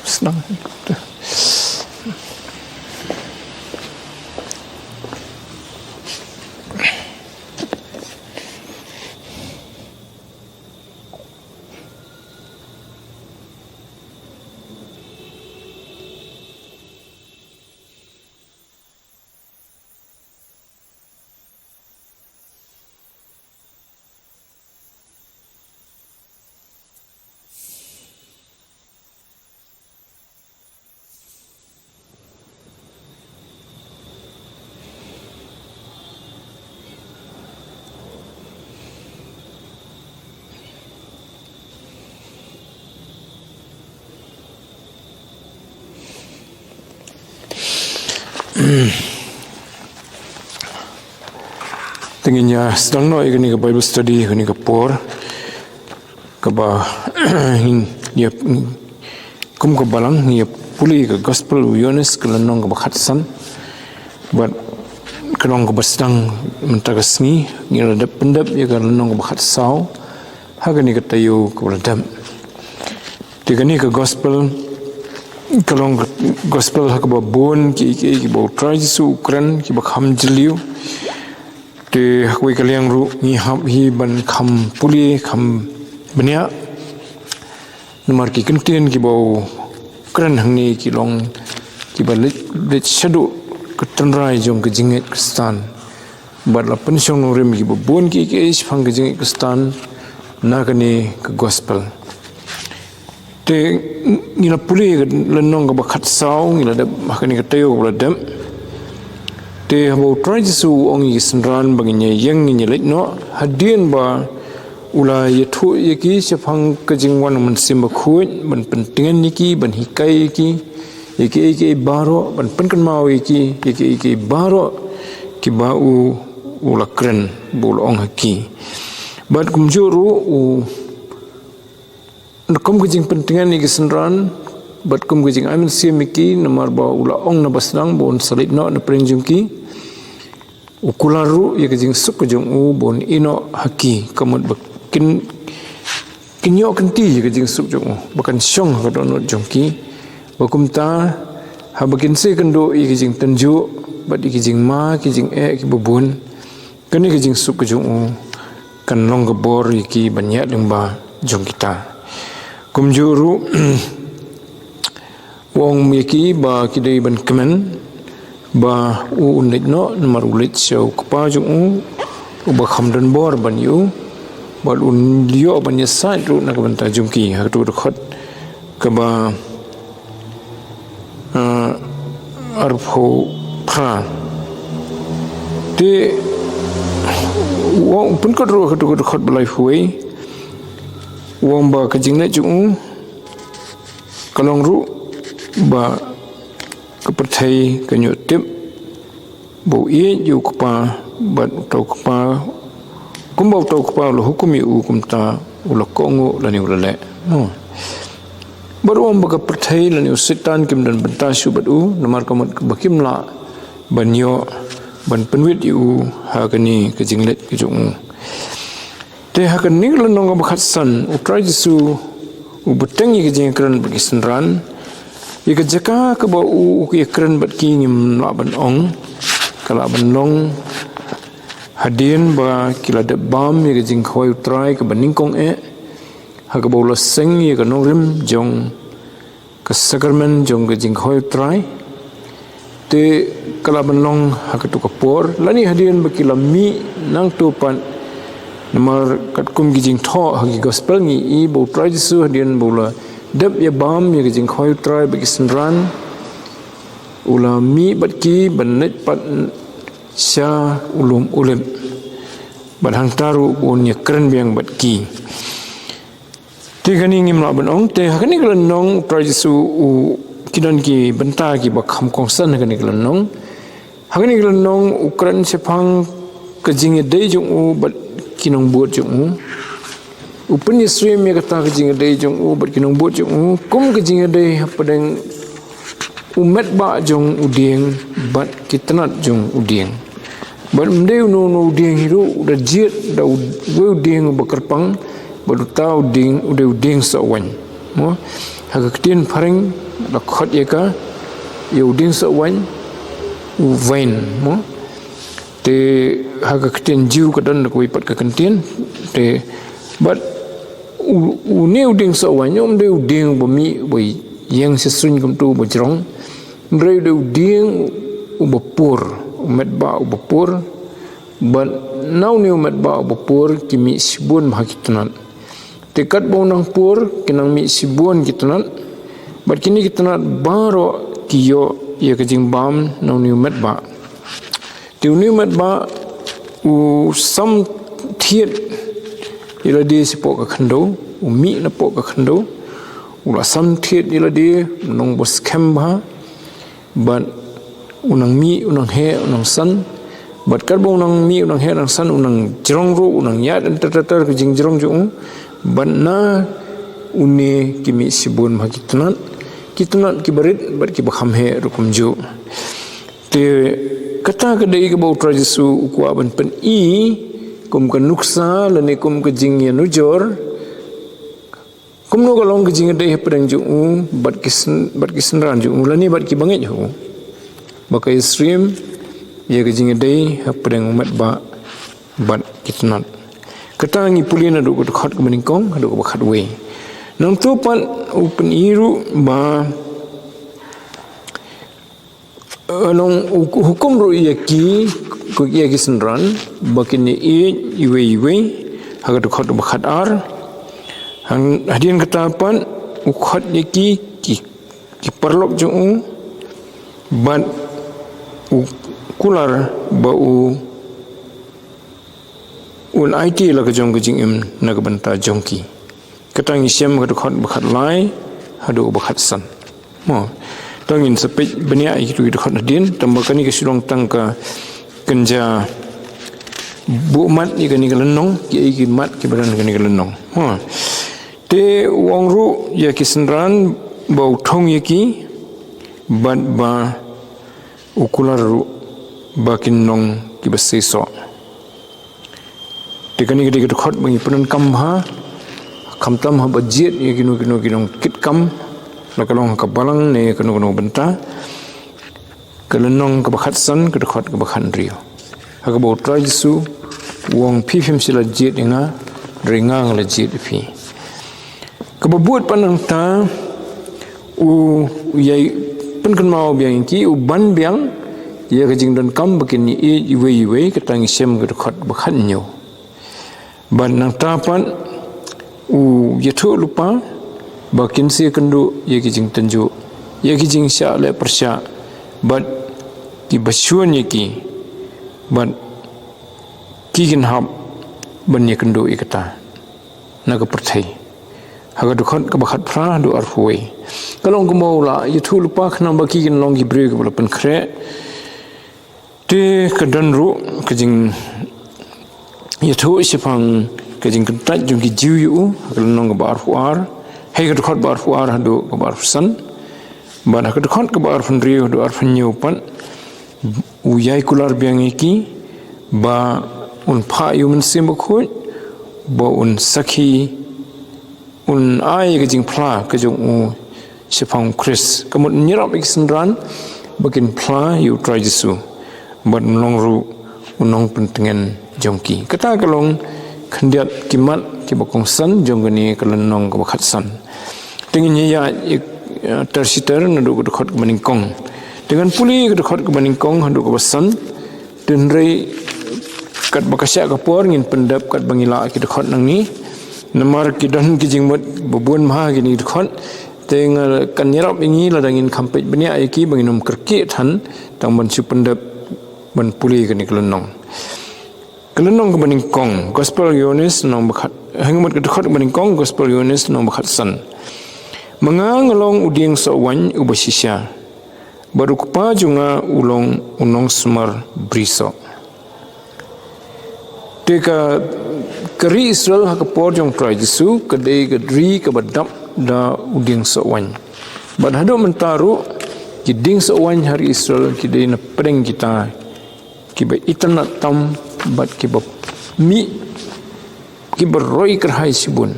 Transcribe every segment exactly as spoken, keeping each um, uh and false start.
Sdang. Te ngin ïa sdang noh ïa kane ka Bible study, kane ka por kaba ngin ïa, kum ka Balang, ngin ïa pule ïa ka Gospel u Ïoannis, ka lynnong kaba khatsan. Bad ka lynnong kaba sdang mynta ka sngi, ngin ïa dep pyndep ïa ka lynnong kaba khatsaw ha kane ka taïew kaba la dep. Te kane ka Gospel ka long ka Gospel ha kaba bun ki, ki, kiba u Trai Jisu u kren, kiba kham jylliew. Te ha kawei ka liang ruh ngi hap hi ban kham pule, kham bniah. Namar ki kyntien kiba u kren hangne ki long kiba leit, leit shaduh ka tynrai jong ka jingngeit Khristan. Bad la pynshong nongrim kiba bun ki, ki shaphang ka jingngeit Khristan na kane ka Gospel. Te ngi la pule ka lynnong kaba khatsaw, ngi la dep ha kane ka taïew kaba la dep. Te haba u Trai Jisu u ong ïa ki synran ba ngin ïa ïeng, ngin ïa leit noh, hadien ba u la ïathuh ïa ki shaphang ka jingwan u Mynsiem Bakhuid ban pyntngen ïa ki, ban hikai ïa ki ïa kiei kiei baroh, ban pynkynmaw ïa ki ïa kiei kiei baroh kiba u, u la kren, ba u la ong ha ki. Bad kumjuh ruh u, kum ka jingpyntngen ïa ki synran bad kum ka jingai mynsiem ïa ki, namar ba u la ong na basdang ba un sa leit noh na pdeng jong ki, u kular ruh ïa ka jingsuk ka jong u ba un ïeh noh ha ki, ka mut ba kin, kin ïoh kynti ïa ka jingsuk jong u, ba kan shong ha ka dohnud jong ki. Ba kumta, haba kin sa ïakynduh ïa ka jingtynjuh bad ïa ka jingma, ka jingeh kiba bun, kane ka jingsuk ka jong u kan long ka bor ïa ki ban ïaid lyngba jong kita. Kumjuh ruh u ong ïa ki ba ki dei ban kmen ba u un leit noh, namar u leit sha u Kpa jong u uba kham don bor ban ïa u, bad un ïoh ban ïasaid ruh na ka bynta jong ki, ha katu ka dkhot kaba, ah, arphew phra. Te u ong, pynkut ruh ha katu ka dkhot ba laiphew wei, u ong ba ka jingleit jong u ka long ruh ba ka pyrthei kan ïoh tip ba u ïeit ïa u Kpa, bad uta u Kpa, kumba uta u Kpa u la hukum ïa u, kumta u la kohnguh lane u la leh. Bad u ong ba ka pyrthei lane u Soitan kim don bynta shuh bad u, namar ka mut ba kim lah ban ïoh, ban pynwit ïa u ha kane ka jingleit ka jong u. Te ha kane ka lynnong kaba khatsan, u Trai Jisu u bteng ïa ka jingïakren bad ki synran. Ïa ka jaka kaba u, u ïakren bad ki ngim lah ban ong, ka lah ban long hadien ba ki la dep bam ïa ka jingkhawai u Trai kaba nyngkong eh, ha kaba u la seng ïa ka nongrim jong ka sakramen jong ka jingkhawai u Trai. Te ka lah ban long ha katu ka por, lane hadien ba ki la mih nangta pat, namar katkum ki jingthoh ha ki Gospel ngi i ba u Trai Jisu hadien ba u la dep ïa bam ïa ka jingkhawai u Trai bad ki synran, u la mih bad ki ban leit pat sha u lum Olib, bad hangta ruh un ïakren biang bad ki. Te kane ngim lah ban ong, te ha kane ka lynnong u Trai Jisu u, ki don ki bynta kiba kham kongsan ha kane ka lynnong. Ha kane ka lynnong u kren shaphang ka jingïadei jong u bad ki nongbud jong u. U pynïasyriem ïa kata ka jingïadei jong u bad ki nongbud jong u kum ka jingïadei hapdeng u met bah jong u dieng bad ki tnat jong u dieng. Bad ym dei uno uno u dieng hi ruh, u da jied da uwei u dieng uba kyrpang, bad uta u dieng u dei u dieng soh waiñ. Mo, ha ka ktien phareng la khot ïa ka, ïa u dieng soh waiñ, u vine, mo. Te ha ka ktien Jiw ka don da kawei pat ka kyntien. Te bad u, une u dieng soh waiñ um dei u dieng ba mih ba ïeng sha suiñ kumta ba jrong. Hynrei u dei u dieng uba pur, u metbah uba pur. Bad na une u metbah uba pur ki mih shibun bha ki tnat. Te katba u nang pur ki nang mih shibun ki tnat. Bad kine ki tnat baroh ki ïoh ïa ka jingbam na une u metbah. Te une u metbah u sam thied ïa lade shapoh ka khyndew, u mih napoh ka khyndew. U la sam thied ïa lade, u nang ba skhem bha. Bad u nang mih, u nang heh, u nang san. Bad katba u nang mih, u nang heh, u nang san, u nang jrong ruh, u nang ïaid ter ter ter ka jingjrong jong u. Bad na une ki mih shibun bha ki tnat, ki tnat kiba rit bad kiba kham heh ruh kumjuh. Te kata ka dei kaba u Trai Jisu u kwah ban pyni kum ka nuksa lane kum ka jingïanujor. Kumno ka long ka jingïadei hapdeng jong u bad ki syn-, bad ki synran jong u lane bad ki bangeit ha u. Ba ka ïasyriem ïa ka jingïadei hapdeng u metbah bad ki tnat. Kata ngi pule naduh ka dkhot kaba nyngkong haduh kaba khatwei. Nangta pat u pyni ruh ba, eh, nong u hukum ruh ïa ki, ïa ki synran ba kin ïeit iwei iwei, ha ka dkhot ba khatar. Hang hadien kata pat u khot ïa ki, ki, ki paralok jong u, bad u kular ba u un aiti la ka jong ka jingim na ka bynta jong ki. Kata ngi shem ka dkhot ba khatlai haduh ba khatsan. Mo. Tang ngin sa peit bniah ïa kitu ki dkhot hadien, tang ba kane ka shu long tang ka kynja buh mat ïa kane ka lynnong, ki, ïa ki mat kiba don kane ka lynnong. Mo. Te u ong ruh ïa ki synran ba u thung ïa ki, bad ba u kular ruh ba kin long kiba seisoh. Te kane ka dei ka dkhot ba ngi pyndonkam bha, khamtam haba jied ïa kino kino ki nongkitkam, la ka long ha ka balang ne kano kano bynta. Ka lynnong kaba khatsan, ka dkhot kaba khathynriew. Ha kaba u Trai Jisu u ong, phi phim shym la jied ïa nga, hynrei nga nga la jied ïa phi. Kaba bud pat nangta u ïai pynkynmaw biang ïa ki, u ban biang ïa ka jingdonkam ba kin ïeit iwei iwei, kata ngi shem ka dkhot ba khathynñiew. Bad nangta pat u ïathuh lypa ba kin sa ïakynduh ïa ki jingtynjuh, ïa ki jingshah leh pyrshah, bad kiba shun ïa ki, bad ki kin hap ban ïakynduh ïa kata na ka pyrthei. Ha ka dkhot kaba khatphra haduh arphew wei. Ka long kumba u la ïathuh lypa khnang ba ki kin long ki briew kiba la pynkhreh. Te ka don ruh ka jingïathuh shaphang ka jingkyntait jong ki Jiw ïa u, ha ka lynnong kaba arphew ar, hei ka dkhot ba arphew ar haduh kaba arphew san. Bad ha ka dkhot kaba arphew hynriew haduh arphew hynñiew pat, u ïai kular biang ïa ki ba un phah ïa u Mynsiem Bakhuid, ba un sakhi, un ai ka jingphla ka jong u shaphang u Khrist. Ka mut un ïarap ïa ki synran ba kin phla ïa u Trai Jisu, bad un long ruh u nongpyntngen jong ki. Kata ka long khyndiat ki mat kiba kongsan jong kane ka lynnong kaba khatsan. Te ngin ïa ïaid, eh, ter shi ter naduh ka dkhot kaba nyngkong. Te ngan pule ka dkhot kaba nyngkong haduh kaba san. Te hynrei katba ka shah ka por ngin pyndep katba ngi lah ki dkhot nangne. Namar ki don ki jingmut ba bun bha kine ki dkhot. Te nga kan ïarap ïa ngi lada ngin kham peit bniah ïa ki ba ngin ym kyrkieh than, tang ban shu pyndep ban pule kane ka lynnong. Ka lynnong kaba nyngkong, Gospel Ïoannis lynnong ba khat, ha ka mut ka dkhot kaba nyngkong, Gospel Ïoannis lynnong ba khatsan. Ma nga nga long u dieng soh waiñ uba shisha, bad u Kpa jong nga u long u nongsumar brisoh. Te ka, ka ri Israel ha ka por jong u Trai Jisu ka dei ka ri kaba dap da u dieng soh waiñ. Bad haduh mynta ruh ki dieng soh waiñ ha ri Israel ki dei na pdeng kita kiba itynnad tam bad kiba mih, kiba roi kyrhai shibun.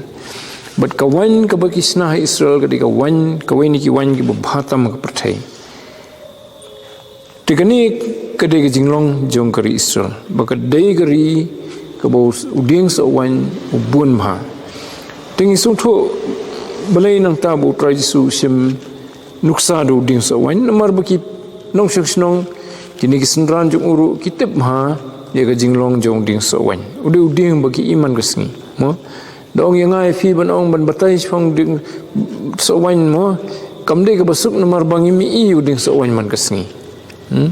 Bad ka waiñ kaba ki shna ha Israel ka dei ka waiñ, kawei na ki waiñ kiba bha tam ha ka pyrthei. Te kane ka dei ka jinglong jong ka ri Israel, ba ka dei ka ri kaba u dieng soh waiñ u bun bha. Te ngi sngewthuh balei nangta ba U Trai Jisu u shim nuksa da u dieng soh waiñ, namar ba ki nongshong shnong, kine ki synran jong u ruh ki tip bha ïa ka jinglong jong u dieng soh waiñ. U dei u dieng ba ki ïohi man ka sngi, mo? Da ong ïa nga ïa phi ban ong ban batai shaphang u dieng soh waiñ, mo, kam dei kaba suk, namar ba ngim ïohi u dieng soh waiñ man ka sngi. Hmm?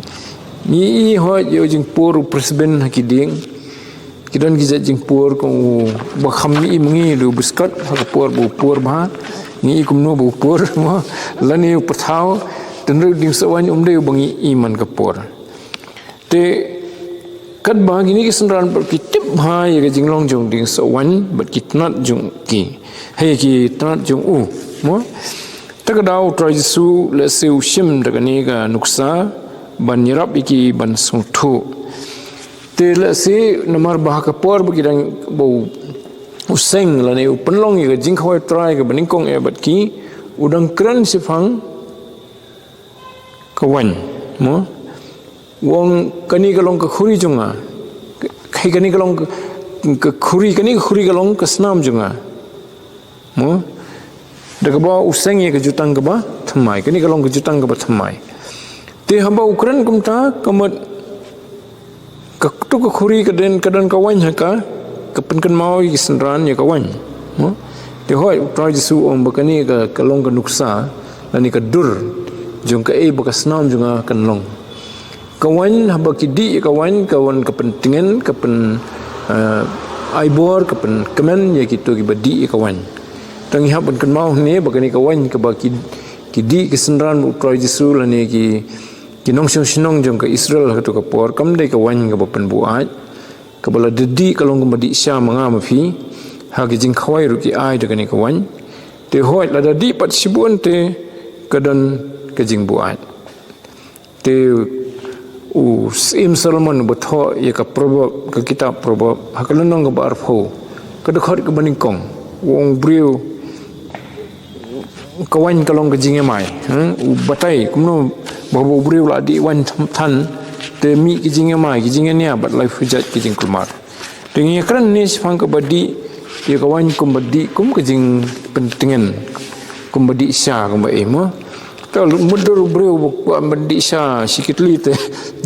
Ngi ïohi hooid ïa u jingpur u Frisbee ha ki dieng. Ki don ki jait jingpur kum u ba kham ïohi ma ngi, u dei u biskot, ha ka por ba u pur bha ngi ïohi kumno ba u pur, mo, lane u pathaw. Hynrei u dieng soh waiñ um dei uba ngi ïohi man ka por. Te katba kine ki synran pat ki tip bha ïa ka jinglong jong u dieng soh waiñ bad ki tnat jong ki, ha ïa ki tnat jong u, mo. Te ka daw U Trai Jisu lehse u shim da kane ka nuksa ban ïarap ïa ki ban sngewthuh. Te lehse namar ba ha ka por ba ki dang, ba u, u seng lane u pynlong ïa ka jingkhawai Trai kaba nyngkong eh bad ki, u dang kren shaphang ka waiñ, mo? U ong kane ka long ka khuri jong nga. Ka, kane ka long ka, ka khuri, kane ka khuri ka long ka snam jong nga, mo? Da kaba u seng ïa ka jutang kaba thymmai, kane ka long ka jutang kaba thymmai. Te haba u kren kumta, ka mut kato ka khuri ka don, ka don ka waiñ ha ka, ka pynkynmaw ïa ki synran ïa ka waiñ, mo? Te hooid U Trai Jisu u ong ba kane ka, ka long ka nuksa lane ka dur jong kaei ba ka snam jong nga kan long. Ka waiñ, haba ki dih ïa ka waiñ, ka wan ka pyntngen, ka pyn, eh, ai bor, ka pynkmen ïa kito kiba dih ïa ka waiñ. Te ngi hap ban kynmaw hangne ba kane ka waiñ kaba ki, ki dih ki synran U Trai Jisu lane ki, ki nongshong shnong jong ka Israel ha kato ka por, kam dei ka waiñ kaba pynbuaid. Kaba lada dih ka long kumba dih sha ma nga ma phi, ha ki jingkhawai ruh ki ai da kane ka waiñ. Te hooid lada dih pat shibun te ka don ka jingbuaid. Te u Syiem Solomon uba thoh ïa ka Proverb, ka kitab Proverb, ha ka lynnong kaba arphew, ka dkhot kaba nyngkong, u ong u briew, ka waiñ ka long ka jingïamai, hmm? U batai kumno ba haba u briew u la dih waiñ than, te mih ki jingïamai, ki jingïania bad laiphew jait ki jingkulmar. Te ngi ïakren ne shaphang kaba dih ïa ka waiñ kumba dih kum ka jingpyntngen, kumba dih sha, kumba ei, mo. Te mutdur u briew ba kwah ban dih sha shi kitli te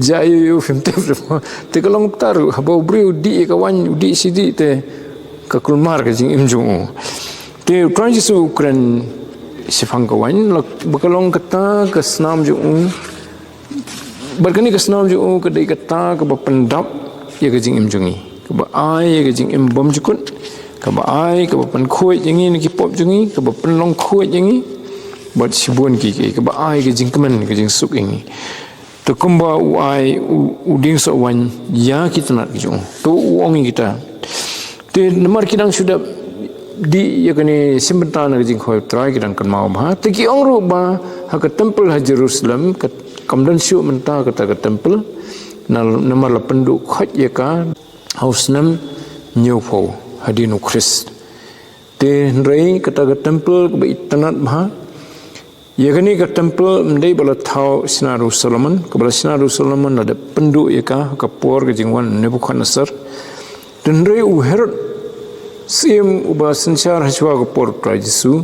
jia ïa u, phim tip, mo. Te ka long kumta ruh, haba u briew u dih ïa ka waiñ, u dih shi dih te ka kulmar ka jingim jong u. Te U Trai Jisu u kren shaphang ka waiñ, la ba ka long kata ka snam jong u. Bad kane ka snam jong u ka dei kata kaba pyndap ïa ka jingim jong ngi, kaba ai ïa ka jingim bymjukut, kaba ai, kaba pynkhuid ïa ngi na ki pop jong ngi, kaba pynlong khuid ïa ngi bad shibun ki, ki, kaba ai ka jingkmen, ka jingsuk ïa ngi. Te kumba u ai u, u dieng soh waiñ ïa ki tnat ki jong u, te u ong ïa kita. Te namar ki dang shu dep dih ïa kane shimbynta na ka jingkhawai Trai, ki dang kynmaw bha. Te ki ong ruh ba ha ka temple ha Jerusalem, ka, kam don shuh mynta kata ka temple, na, namar la pynduh khoit ïa ka ha u snem hynñiewphew hadien U Khrist. Te hynrei kata ka temple kaba itynnad bha, ïa kane ka temple ym dei ba la thaw shna da u Solomon, kaba la shna da u Solomon la dep pynduh ïa ka ha ka por ka jingwan Nebukhadnessar. Te hynrei u Herod, syiem uba synshar hashwa ka por U Trai Jisu,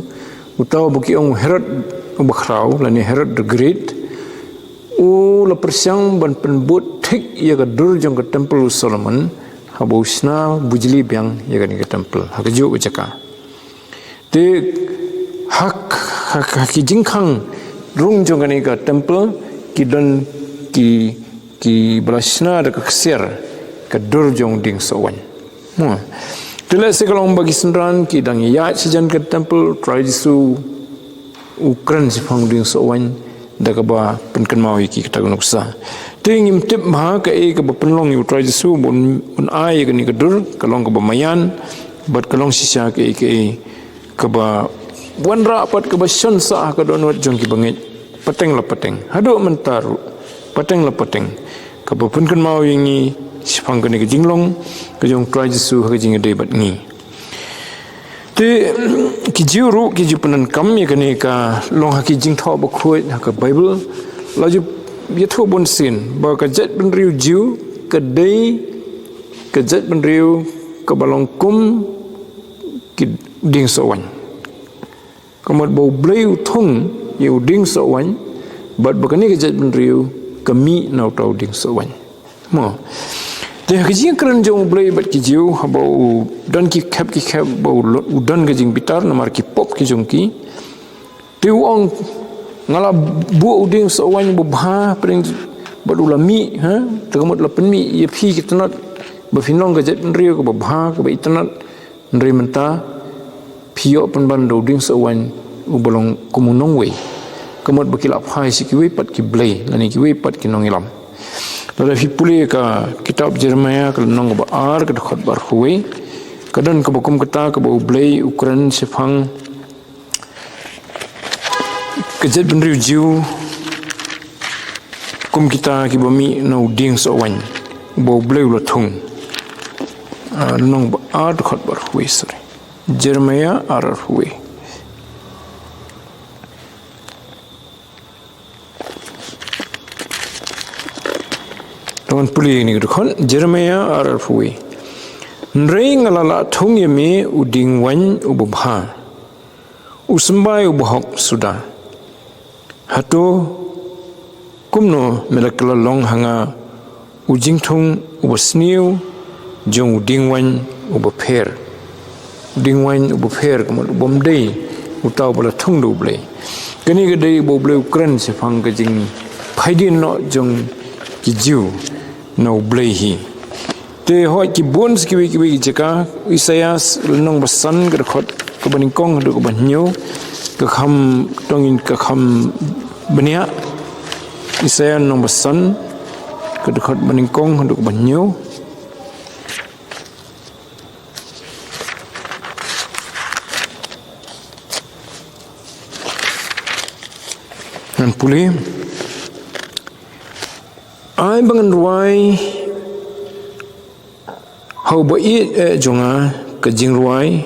uta uba ki ong u Herod uba khraw lane Herod the Great, u la pyrshang ban pynbud thik ïa ka dur jong ka temple u Solomon haba u shna bujli biang ïa kane ka temple ha kajuh ka jaka. Te ha, ha, ha ki jingkhang rung jong kane ka temple ki don ki, kiba la shna da ka ksiar ka dur jong u dieng soh waiñ. Mo. Te lehse ka long ba ki synran ki dang ïaid shajan ka temple, U Trai Jisu u kren shaphang u dieng soh waiñ da kaba pynkynmaw ïa ki kata ka nuksa. Te ngim tip bha kaei kaba pynlong ïa U Trai Jisu ba un, un ai ïa kane ka dur, ka long kaba maïan bad ka long shisha kaei kaei kaba wanrah pat, kaba shon sah ha ka dohnud jong ki bangeit pateng la pateng, haduh mynta ruh pateng la pateng, kaba pynkynmaw ïa ngi shaphang kane ka jinglong ka jong U Trai Jisu ha ka jingïadei bad ngi. Te ki Jiw ruh ki ju pyndonkam ïa kane ka long ha ki Jingthoh Bakhuid ha ka Baibl. La ju ïathuh bun sien ba ka jaitbynriew Jiw ka dei ka jaitbynriew kaba long kum ki dieng sohwaiñ. Ka mut ba U Blei u thung ïa u dieng sohwaiñ, bad ba kane ka jaitbynriew ka mih na uta u dieng sohwaiñ. Mo. Te ha ka jingkren jong U Blei bad ki Jiw, haba u don ki khep ki khep ba u lo-, u don ka jingbitar namar ki pop ki jong ki. Te u ong, nga la buh u dieng sohwaiñ ba bha, pyrshang bad u la mih, ha? Te ka mut la pynmih ïa phi ki tnat ba phin long ka jaitbynriew kaba bha, kaba itynnad. Hynrei mynta phi ïoh pynban da u dieng sohwaiñ uba long kum u nongwei. Ka mut ba ki la phai sha kiwei pat ki blei lane kiwei pat ki nongïalam. Lada phi pule ka kitab Jeremaïah ka lynnong kaba ar ka dkhot ba arphew wei, ka don kaba kum kata kaba U Blei u kren shaphang ka jaitbynriew Jiw kum kita kiba mih na u dieng sohwaiñ uba U Blei u la thung. Ah, lynnong ba ar dkhot ba arphew wei, sorry. Jeremaïah ar arphew wei. Te ngan pule ïa kane ka dkhot, Jeremaïah ar arphew wei. Hynrei nga la lah thung ïa me u dieng waiñ uba bha, u symbai uba hok suda. Hato kumno me la kylla long ha nga u jingthung uba sniew jong u dieng waiñ uba pher? U dieng waiñ uba pher, ka mut u bym dei uta uba la thung da U Blei. Kane ka dei ba U Blei u kren shaphang ka jingphaidien noh jong ki Jiw na U Blei hi. Te hooid ki bun sa kiwei kiwei ki jaka, Isaiah lynnong ba san ka dkhot kaba nyngkong haduh kaba hynñiew, ka kham tong in ka kham bniah. Isaiah lynnong ba san ka dkhot ba nyngkong haduh kaba hynñiew. Ngan pule. Ai ba ngan rwai ha uba ïeit eh jong nga ka jingrwai,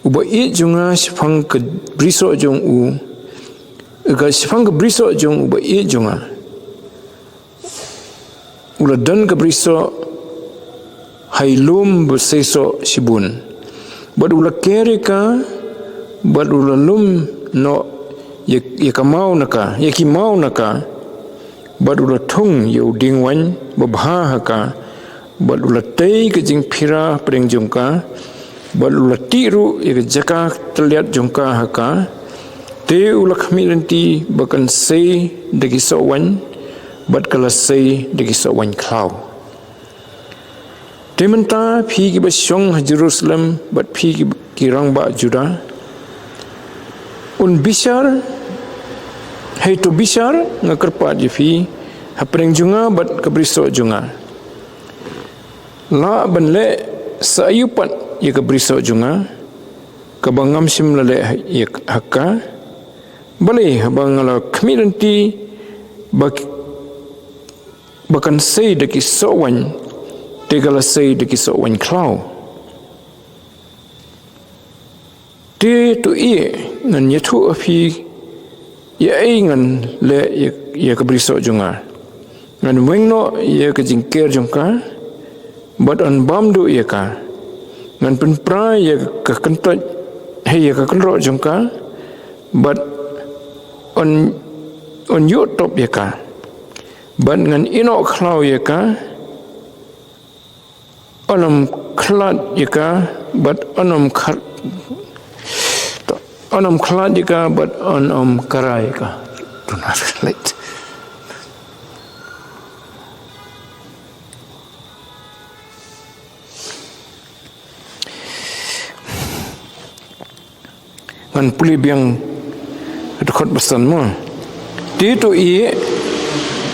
uba ïeit jong nga shaphang ka brisoh jong u, ka shaphang ka brisoh jong uba ïeit jong nga. U la don ka brisoh ha i lum ba seisoh shibun. Bad u la ker ïa ka, bad u la lum noh ïa, ïa ka maw na ka, ïa ki maw na ka, bad u la thung ïa u dieng waiñ ba bha ha ka, bad u la tei ka jingphira pdeng jong ka, bad u la tih ruh ïa ka jaka tylliat jong ka ha ka. Te u la khmih lynti ba kan sei da ki soh waiñ, bad ka la sei da ki soh waiñ khlaw. Te mynta phi kiba shong ha Jerusalem bad phi ki, ki rangbah Judah, un bishar, hei to bishar, nga kyrpad ïa phi, hapdeng jong nga bad ka brisoh jong nga. Lah ban leh sa aïu pat ïa ka brisoh jong nga, kaba ngam shym la leh ïa ha ka? Balei haba nga la khmih lynti ba, ba kan sei da ki soh waiñ, te ka la sei da ki soh waiñ khlaw? Te to ïeh, ngan ïathuh ha phi ïa ei ngan leh ïa, ïa ka brisoh jong nga. Ngan weng noh ïa ka jingker jong ka, bad yn bam duh ïa ka. Ngan pynpra ïa ka kyntoit, hei ïa ka kynroh jong ka, bad yn, yn ïuh top ïa ka. Bad ngan ïehnoh khlaw ïa ka, yn ym khlad ïa ka, bad yn ym khar-, yn ym khlad ïa ka, bad yn ym kara ïa ka. Do not relate. Ngan pule biang ka dkhot ba san mo. Te to ïeh,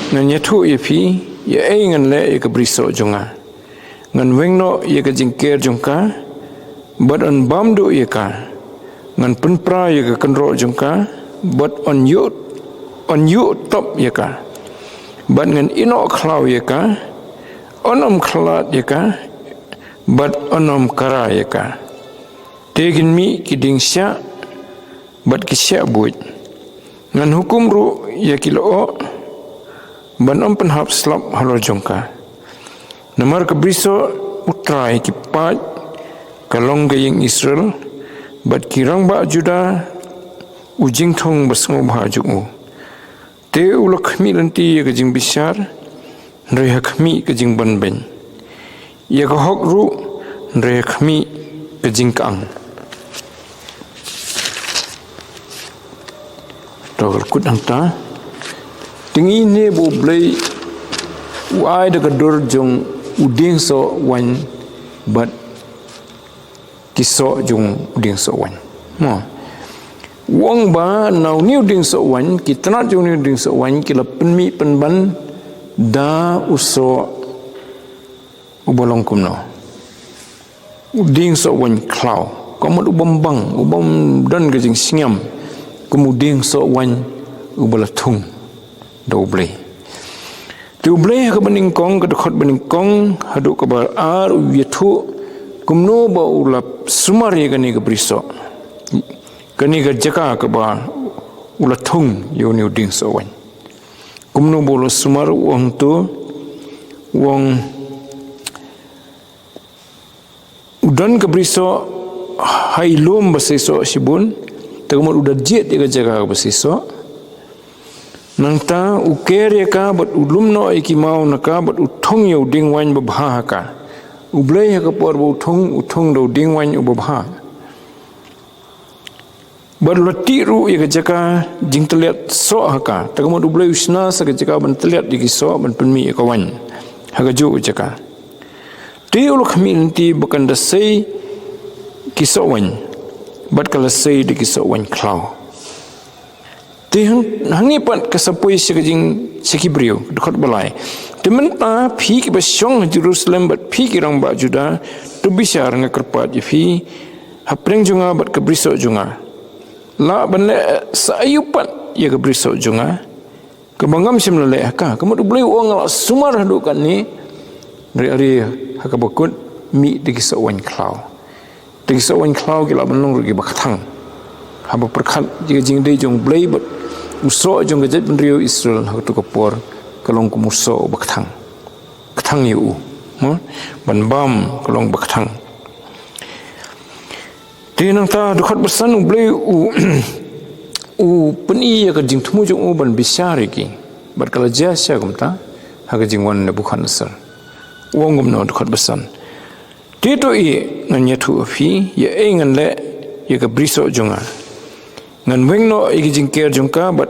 ngan ïathuh ïa phi ïa ei ngan leh ïa ka brisoh jong nga. Ngan weng noh ïa ka jingker jong ka, bad yn bam duh ïa ka. Ngan pynpra ïa ka kynroh jong ka, bad yn ïuh, yn ïuh top ïa ka. Bad ngan ïehnoh khlaw ïa ka, yn ym khlad ïa ka, bad yn ym kara ïa ka. Te kin mih ki dieng shiah bad ki shiah buit. Ngan hukum ruh ïa ki lyoh ban ym pynhap slap halor jong ka. Namar ka brisoh U Trai ki paid ka long ka ïing Israel, bad ki rangbah Juda u jingthung ba sngewbha jong u. Te u la khmih lynti ïa ka jingbishar, hynrei ha khmih ka jingbanbeiñ. Ïa ka hok ruh, hynrei ha khmih ka jingkang. To ka la kut hangta. Te ngi ne ba U Blei u ai da ka dur jong u dieng soh waiñ bad ki soh jong u dieng soh waiñ. Mo. U ong ba na une u dieng soh waiñ, ki tnat jong une u dieng soh waiñ ki la pynmih pynban da u soh uba long kumno. U dieng soh waiñ khlaw. Ka mut u bym bang, u bym don ka jingsngiam kum u dieng soh waiñ uba la thung da U Blei. Te U Blei ha kaba nyngkong, ka dkhot ba nyngkong haduh kaba ar, u ïathuh kumno ba u la sumar ïa kane ka brisoh, kane ka jaka kaba u la thung ïa une u dieng soh waiñ. Kumno ba u la sumar, u ong to, u ong u don ka brisoh ha i lum ba seisoh shibun, te ka mut u da jied ïa ka jaka ba seisoh. Nangta u ker ïa ka bad u lum noh ïa ki maw na ka bad u thung ïa u dieng waiñ babha ha ka. U Blei ha ka por ba u thung, u thung da u dieng waiñ uba bha. Bad u la tih ruh ïa ka jaka jingtylliat soh ha ka. Te ka mut U Blei u shna sa ka jaka ban tylliat ïa ki soh ban pynmih ïa ka waiñ ha kajuh ka jaka. Te u la khmih lynti ba kan da sei ki soh waiñ, bad ka la sei da ki soh waiñ khlaw. Te hang, hangne pat ka sa poi sha ka jing, sha ki briew, dkhot ba lai. Te mynta phi kiba shong ha Jerusalem bad phi ki rangbah Juda, to bishar, nga kyrpad ïa phi hapdeng jong nga bad ka brisoh jong nga. Lah ban leh sa aïu pat ïa ka brisoh jong nga kaba ngam shym la leh ha ka? Ka mut U Blei u ong nga la sumar haduh katne, hynrei ha kaba kut mih da ki soh waiñ khlaw. Te ki soh waiñ khlaw ki lah ban long ruh kiba kthang. Haba pyrkhat ïa ka jingïadei jong U Blei bad u soh jong ka jaitbynriew Israel ha kato ka por, ka long kum u soh uba kthang. Kthang ïa u, mo? Ban bam ka long ba kthang. Te nangta dkhot ba san, U Blei u, u pyni ïa ka jingthmu jong u ban bishar ïa ki. Bad ka la jia shisha kumta ha ka jingwan Nebukhadnessar. U ong kumno, dkhot ba san. Te to ïa ngan ïathuh ha phi ïa ei ngan leh ïa ka brisoh jong nga. Ngan weng noh ïa ka jingker jong ka bad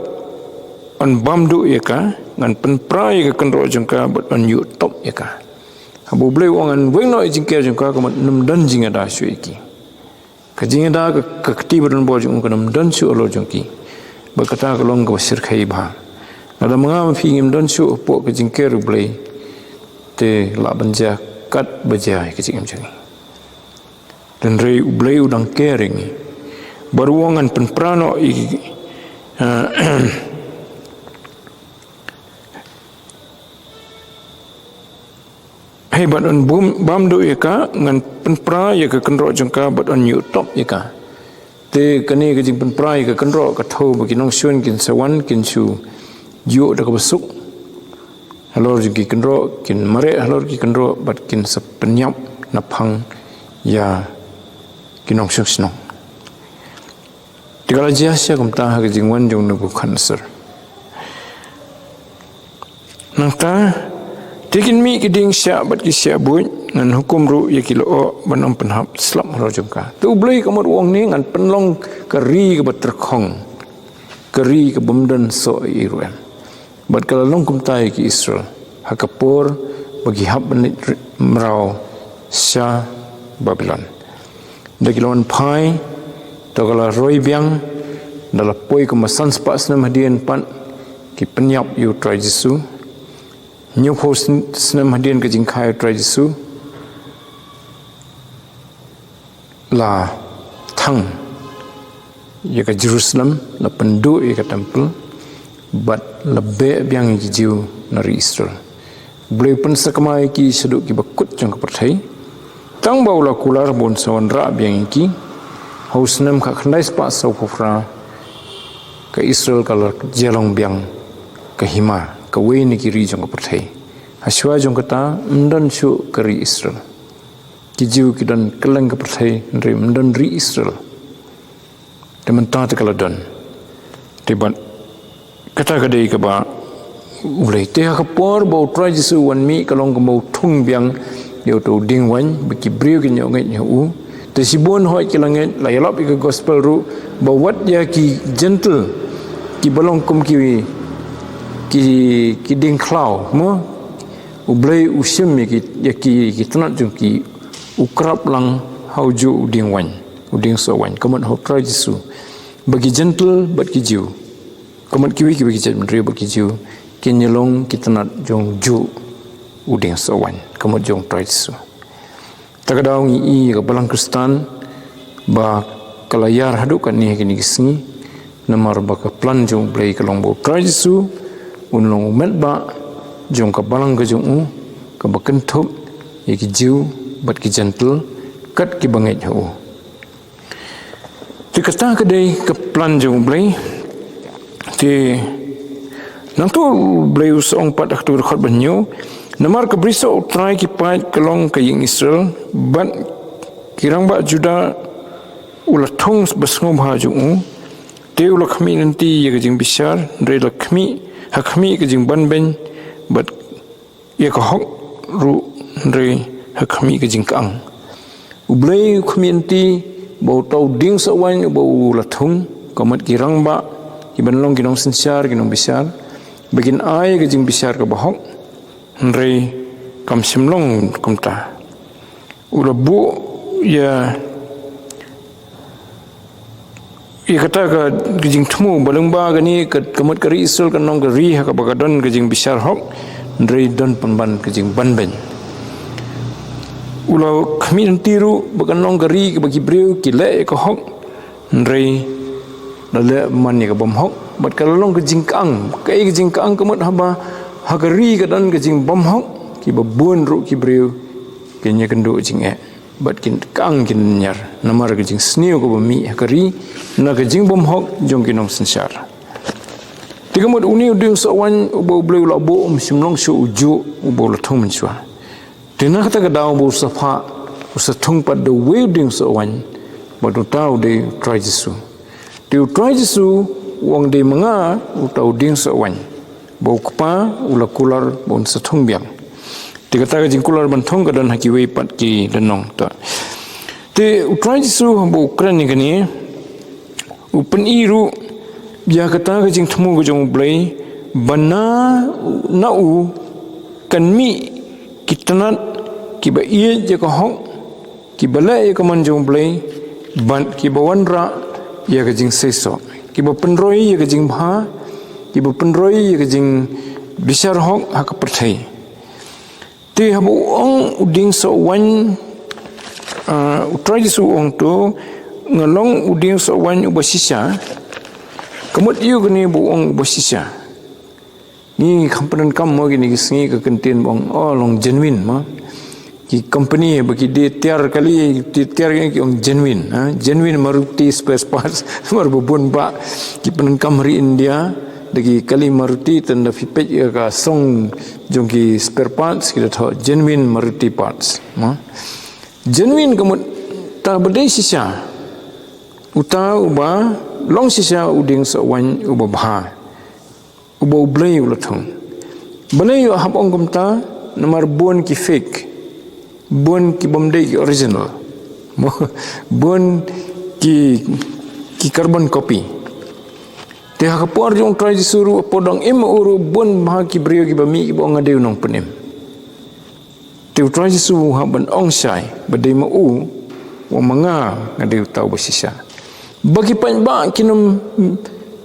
yn bam duh ïa ka, ngan pynpra ïa ka kynroh jong ka bad yn ïuh top ïa ka. Haba U Blei u ong ngan weng noh ïa ka jingker jong ka, ka mut ym don jingïada shuh ïa ki. Ka jingïada, ka, ka kti ba donbor jong u kan ym don shuh halor jong ki. Bad kata ka long kaba shyrkhei bha. Lada ma nga ma phi ngim don shuh hapoh ka jingker U Blei, te lah ban jia kat ba jia ïa ka jingim jong ngi. Hynrei U Blei u dang ker ïa ngi. Bad u ong ngan pynpra noh ïa ki, eh, hei bad yn bum, bam duh ïa ka, ngan pynpra ïa ka kynroh jong ka bad yn ïuh top ïa ka. Te kane ka jingpynpra ïa ka kynroh ka thew ba ki nongshun kin sa wan, kin shu ïuh da kaba suk halor jong ki kynroh, kin mareh halor ki kynroh bad kin sa pynïap naphang ïa ki nongshong shnong. Te ka la jia shisha kumta ha ka jingwan jong Nebukhadnessar. Nangta, te kin mih ki dieng shiah bad ki shiah buit, ngan hukum ruh ïa ki lyoh ban ym pynhap slap halor jong ka. Te U Blei ka mut u ong ne, ngan pynlong ka ri kaba tyrkhong, ka ri kaba ym don soh ei ruh em. Bad ka la long kumta ïa ki Israel ha ka por ba ki hap ban leit ri-, mraw sha Babilon. Da ki la wan phai, to ka la roi biang, da la poi kumba san spah snem hadien pat ki pynïap ïa U Trai Jisu. Hynñiewphew sn-, snem hadien ka jingkha ïa U Trai Jisu, la thang ïa ka Jerusalem, la pynduh ïa ka temple, bad la beh biang ïa ki Jiw na ri Israel. U Blei u pynsakma ïa ki shaduh kiba kut jong ka pyrthei. Tang ba u la kular ba un sa wanrah biang ïa ki. Ha u snem khatkhyndai spah sawphew phra, ka Israel ka la jia long biang ka hima kawei na ki ri jong ka pyrthei. Hashwa jong kata ym don shuh ka ri Israel. Ki Jiw ki don kylleng ka pyrthei, hynrei ym don ri Israel. Te mynta te ka la don. Te bad kata ka dei kaba U Blei. Te ha ka por ba U Trai Jisu u wan mih, ka long kumba u thung biang ïa uto u dieng waiñ, ba ki briew kin ïoh ngeit ha u. Te shibun hoi ki la ngeit, la ïalap ïa ka gospel ruh, ba wat ïa ki Jentil, kiba long kum ki, ki, ki dieng khlaw, mo? U Blei u shim ïa ki, ïa ki, ki tnat jong ki, u krap lang ha ujuh u dieng waiñ, u dieng soh waiñ, ka mut ha U Trai Jisu. Ba ki Jentil bad ki Jiw, ka mut kiwei kiba ki jaitbynriew bad ki Jiw, kin ïa long ki tnat jong ujuh u dieng soh waiñ, ka mut jong U Trai Jisu. Ta ka daw ngi i ka balang Khristan ba ka la ïar haduh katne ha kine ki sngi, namar ba ka plan jong U Blei ka long ba U Trai Jisu un long u metbah jong ka balang ka jong u, kaba kynthup ïa ki Jiw bad ki Jentil, kat kiba ngeit ha u. Te kata ka dei ka plan jong U Blei. Te nangta U Blei u sa ong pat ha ka dkhot ba hynñiew, namar ka brisoh U Trai ki paid ka long ka ïing Israel, bad ki rangbah Juda u la thung ba sngewbha jong u. Te u la khmih lynti ïa ka jingbishar, hynrei la khmih, ha khmih ka jingbanbeiñ, bad ïa ka hok ruh, hynrei ha khmih ka jingkang. U Blei u khmih lynti ba uto u dieng soh waiñ uba u la thung, ka mut ki rangbah, ki ban long ki nongsynshar, ki nongbishar, ba kin ai ka jingbishar kaba hok, hynrei kam shym long kumta. U la buh ïa, ïa kata ka, ka jingthmu, ba lyngba kane ka, ka mut ka ri Israel kan long ka ri ha kaba ka don ka jingbishar hok, hynrei don pynban ka jingbanbeiñ. U la khmih lynti ruh ba kan long ka ri kaba ki briew ki leh ïa ka hok, hynrei la leh man ïa ka bymhok, bad ka la long ka jingkang. Kaei ka jingkang? Ka mut haba ha ka ri ka don ka jingbymhok, kiba bun ruh ki briew kin ïakynduh jingeh, bad kin kang kin ñiar, namar ka jingsniew kaba mih ha ka ri na ka jingbymhok jong ki nongsynshar. Te ka mut une u dieng soh waiñ uba U Blei u la buh um shym long shuh ujuh uba u la thung mynshuwa. Te na kata ka daw ba u sa phah, u sa thung pat da uwei u dieng soh waiñ, bad uta u dei U Trai Jisu. Te U Trai Jisu u ong dei ma nga uta u dieng soh waiñ ba U Kpa u la kular ba un sa thung biang. Te kata ka jingkular ban thung ka don ha kiwei pat ki lynnong ta. Te U Trai Jisu haba u kren ïa kane, u pyni ruh ïa kata ka jingthmu ka jong U Blei, ba na, na u kan mih ki tnat kiba ïeit ïa ka hok, kiba leh ïa ka mon jong U Blei, bad kiba wanrah ïa ka jingseisoh, kiba pynroi ïa ka jingbha, kiba pynroi ïa ka jingbishar hok ha ka pyrthei. Te haba u ong u dieng soh waiñ, ah, U Trai Jisu u ong to, nga long u dieng soh waiñ uba shisha. Ka mut aïu kane ba u ong uba shisha? Ngi kham pyndonkam mo kine ki sngi ka kyntien ba ong, oh, long genuine mo. Ki company ba ki die tiar kali, die tiar ki ong genuine, ha? Genuine Maruti spare parts, namar ba bun bah ki pyndonkam ha ri India da ki kali Maruti, tang da phi peit ïa ka song jong ki spare parts, ki da thoh genuine Maruti parts, mo. Genuine ka mut ta ba dei shisha. Uta uba long shisha u dieng soh waiñ uba bha, uba U Blei u la thung. Balei u hap ong kumta? Namar bun ki fake, bun ki bym dei ki original, bun ki, ki carbon copy. Te ha ka por jong U Trai Jisu ruh, ha ka por dang im ma u ruh, bun bah ki briew kiba mih kiba ong nga dei u nongpynim. Te U Trai Jisu u hap ban ong shai ba dei ma u, u ong ma nga, nga dei uta uba shisha. Ba ki paidbah kin ym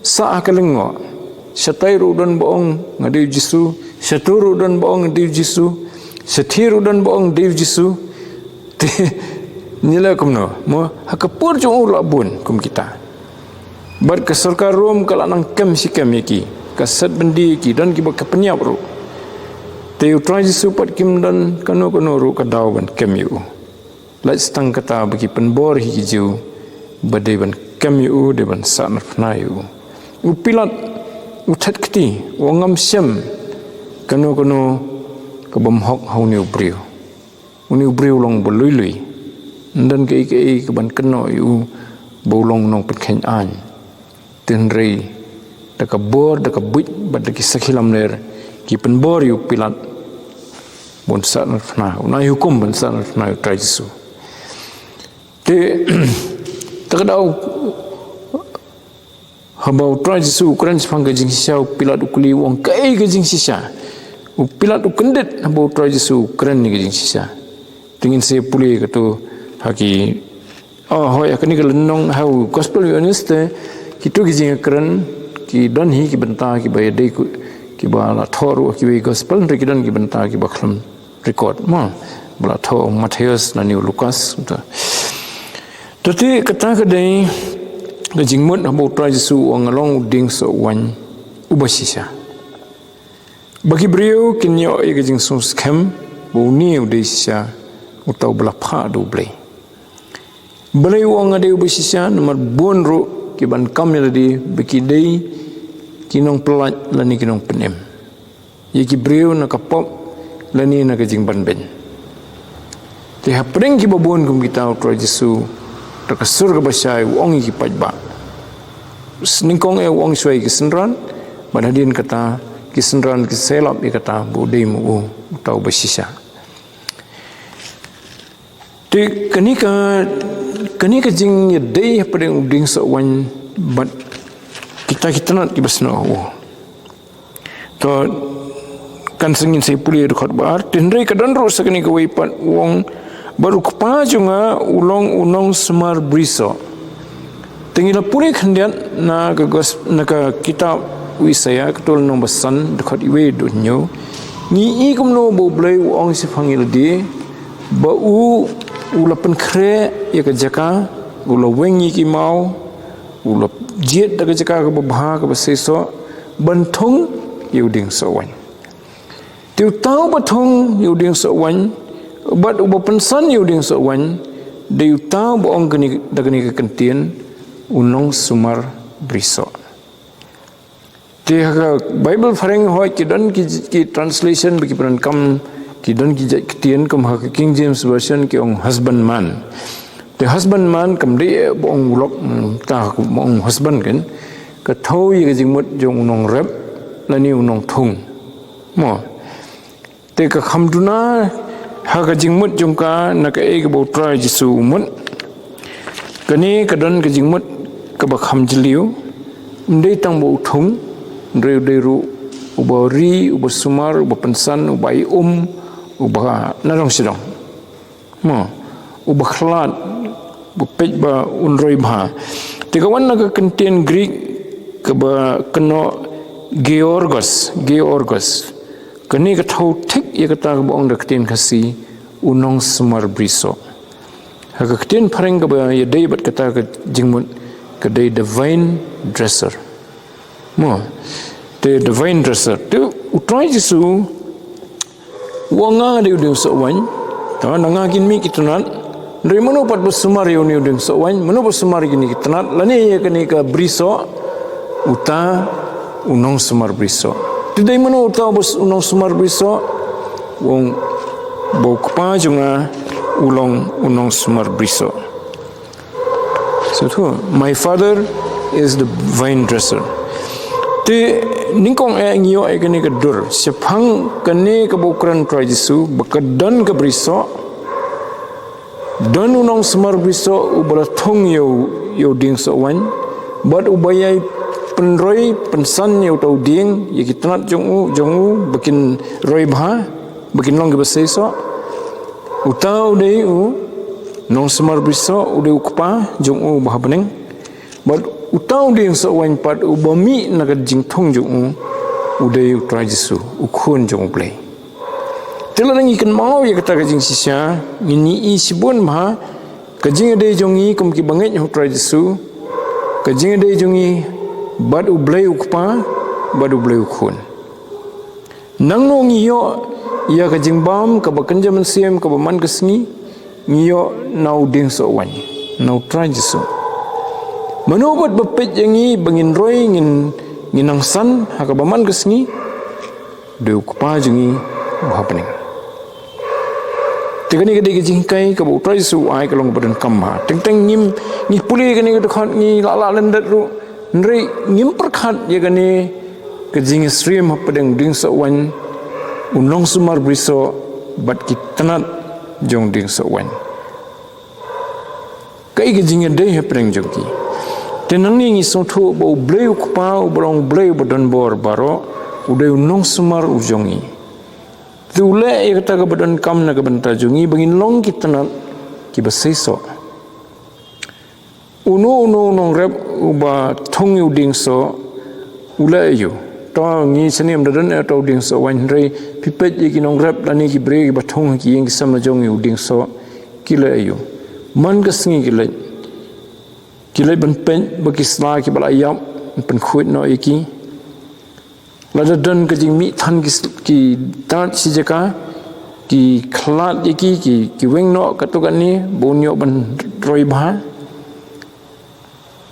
sah ha ka lyngngoh. Shatai ruh don ba ong nga dei u Jisu, shato ruh don ba ong nga dei u Jisu, shathie ruh don ba ong dei u Jisu. Te ngi leh kumno? Mo, ha ka por jong u la bun kum kita. Bad ka sorkar Rom ka la nang kem shi kem ïa ki, ka set byndi ïa ki, don kiba ka pynïap ruh. Te U Trai Jisu pat kim don kano kano ruh ka daw ban kem ïa u. Lait tang kata ba ki pynbor hi ki Jiw, ba dei ban kem ïa u, dei ban sahnarphna ïa u. U Pilat u thet kti, u ong, ngam shem kano kano ka bym hok ha une u briew. Une u briew u long ba lui lui. Ym don kaei kaei ka ban kynnoh ïa u ba u long u nongpynkheiñ aiñ. Hynrei da ka bor, da ka buit bad da ki sakhi lamler, ki pynbor ïa u Pilat ban sahnarphna, un ai hukum ban sahnarphna ïa u Trai Jisu. Te ta ka daw, haba u Trai Jisu u kren shaphang ka jingshisha, u Pilat u kylli, u ong, kaei ka jingshisha? U Pilat u kyndit haba u Trai Jisu u kren ïa ka jingshisha. Te ngin sa pule kato ha ki, oh, hooid, ha kane ka lynnong, ha u Gospel Ïoannis te, kito ki jingkren ki don hi ki bynta kiba ïadei, kiba la thoh ruh ha kiwei ki Gospel, hynrei ki don ki bynta kiba khlem record, mo, ba la thoh u Mathaios lane u Lukas, kumta. Te kata ka dei ka jingmut haba u Trai Jisu u ong, nga long u dieng soh waiñ uba shisha. Ba ki briew kin ïoh ïa ka jingsngewskhem ba une u dei shisha uta uba la phah da U Blei. Balei u ong nga dei uba shisha? Namar bun ruh ki ban kam ïa lade ba ki dei ki nongpyllait lane ki nongpynim ïa ki briew na ka pop lane na ka jingbanbeiñ. Te hapdeng kiba bun kum kita, u Trai Jisu, da ka sur kaba shai, u ong ïa ki paidbah. Nyngkong eh u ong shuwa ïa ki synran, bad hadien kata ki synran ki sa ïalap ïa kata ba u dei mo u uta uba shisha. Te kane ka, kane ka jingïadei hapdeng u dieng soh waiñ bad kita ki tnat kiba snoh ha u. To, kan sa ngin sa pule dkhot ba ar, te hynrei ka don ruh sa kane kawei pat, u ong, bad u Kpa jong nga u long u nongsumar brisoh. Te ngi la pule khyndiat na ka gos-, na ka kitab u Isaïah, kato lynnong ba san, dkhot wei haduh hynñiew. Ngi i kumno ba U Blei u ong shaphang ïa lade, ba u, u la pynkhreh ïa ka jaka, u la weng ïa ki maw, u la jied da ka jaka kaba bha kaba seisoh, ban thung ïa u dieng soh waiñ. Te uta uba thung ïa u dieng soh waiñ, bad uba pynsan ïa u dieng soh waiñ, dei uta uba ong kane, da kane ka kyntien, u nongsumar brisoh. Te ha ka Bible phareng hooid ki don ki, ki translation ba ki pyndonkam, ki don ki jait ktien, kum ha ka King James Version ki ong husbandman. Te husbandman kam dei ba ong u lok, mm, ta ba ong husband kan. Ka thew ïa ka jingmut jong u nongrep lane u nongthung. Mo. Te ka kham duna ha ka jingmut jong ka na kaei kaba u Trai Jisu u mut. Kane ka don ka jingmut kaba kham jylliew. Ym dei tang ba u thung, hynrei u dei ruh uba ri, uba sumar, uba pynsan, uba ai um, uba nadong shadong. Mo, uba khlad, uba peit ba un roi bha. Te ka wan na ka kyntien Greek kaba kynnoh Georgos, Georgos. Kane ka thew thik ïa kata kaba ong da ka ktien Khasi, u nongsumar brisoh. Ha ka ktien phareng kaba ïadei bad kata ka jingmut, ka dei the vine dresser. Mo, te the vine dresser. Te u Trai Jisu u ong nga dei u dieng soh waiñ. Te na nga kin mih ki tnat. Hynrei mano pat ba sumar ïa une u dieng soh waiñ, mano ba sumar ïa kine ki tnat, lane ïa kane ka brisoh, uta u nongsumar brisoh. Te dei mano uta uba s-, u nongsumar brisoh? U ong ba u Kpa jong nga u long u nongsumar brisoh. So tu, my father is the vine dresser. Te nyngkong eh ngi ïoh ïa kane ka dur shaphang kane kaba u kren u Trai Jisu, ba ka don ka brisoh, don u nongsumar brisoh uba la thung ïa u, ïa u dieng soh waiñ, bad uba ïai pynroi pynsan ïa uta u dieng, ïa ki tnat jong u, jong u, ba kin roi bha, ba kin long kiba seisoh. Uta u dei u nongsumar brisoh, u dei u Kpa jong u uba ha bneng. Bad uta u dieng soh waiñ pat uba mih na ka jingthung jong u, u dei u Trai Jisu, u Khun jong U Blei. Te lada ngi kynmaw ïa kata ka jingshisha, ngin ïohi shibun bha ka jingïadei jong ngi kum ki bangeit ha u Trai Jisu, ka jingïadei jong ngi bad U Blei u Kpa, bad U Blei u Khun. Nangno ngi ïoh ïa ka jingbam kaba kynja mynsiem kaba man ka sngi? Ngi ïoh na u dieng soh waiñ, na u Trai Jisu. Mano bad ba peit ïa ngi ba ngin roi, ngin, ngin nang san ha kaba man ka sngi? Dei u Kpa jong ngi uba ha bneng. Te kane ka dei ka jinghikai kaba U Trai Jisu u ai ka long kaba donkam bha. Teng teng ngim, ngi pule kane ka dkhot ngi la lah lyndet ruh. Hynrei ngim pyrkhat ïa kane ka jingsyriem hapdeng u dieng soh waiñ, u nongsumar brisoh bad ki tnat jong u dieng soh waiñ. Kaei ka jingïadei hapdeng jong ki? Te nangne ngi sngewthuh ba U Blei u Kpa uba long U Blei uba don bor baroh, u dei u nongsumar u jong ngi. Te u leh ïa kata kaba donkam na ka bynta jong ngi ba ngin long ki tnat kiba seisoh. Uno uno u nongrep uba thung ïa u dieng soh u leh aïu? To ngi sngewthuh ym da don eh uto u dieng soh waiñ, hynrei phi peit ïa ki nongrep lane ki briew kiba thung ha ki ïing ki sem la jong ïa u dieng soh, ki leh aïu? Man ka sngi ki leit, ki leit ban peit ba ki sla kiba la ïap, ban pynkhuid noh ïa ki. Lada don ka jingmih than ki s-, ki tnat shi jaka, ki khlad ïa ki, ki, ki weng noh katto katne ba un ïoh ban roi bha.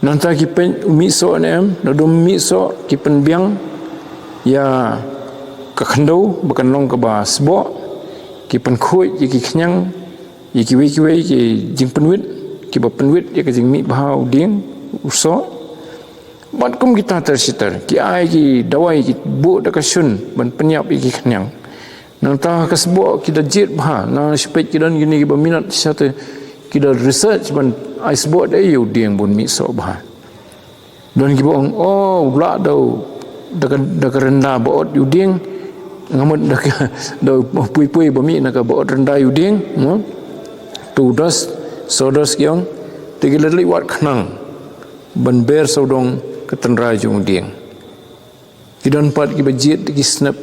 Nangta ki peit u mih soh ne em, lada um mih soh ki pynbiang ïa ka khyndew ba kan long kaba sboh, ki pynkhuid ïa ki khñiang, ïa kiwei kiwei ki jingpynwit kiba pynwit ïa ka jingmih bha u dieng, u soh. Bad kum kita ter shi ter, ki ai ki dawai, ki buh da ka shun ban pynïap ïa ki khñiang. Nangta ka sboh ki da jied bha, nang shi peit ki don kine kiba minot shisha te ki da research ban ai sboh da ïa u dieng ban mih soh bha. Don kiba ong, oh, u lah da u, da ka, da ka rynda ba ot ïa u dieng, nga mut da ka, da u pui pui ba mih na ka ba ot rynda ïa u dieng, no? Tu dos, sawdos ki ong, te ki la leit wad khnang ban ber sawdong ka tynrai jong u dieng. Ki don pat kiba jied da ki snep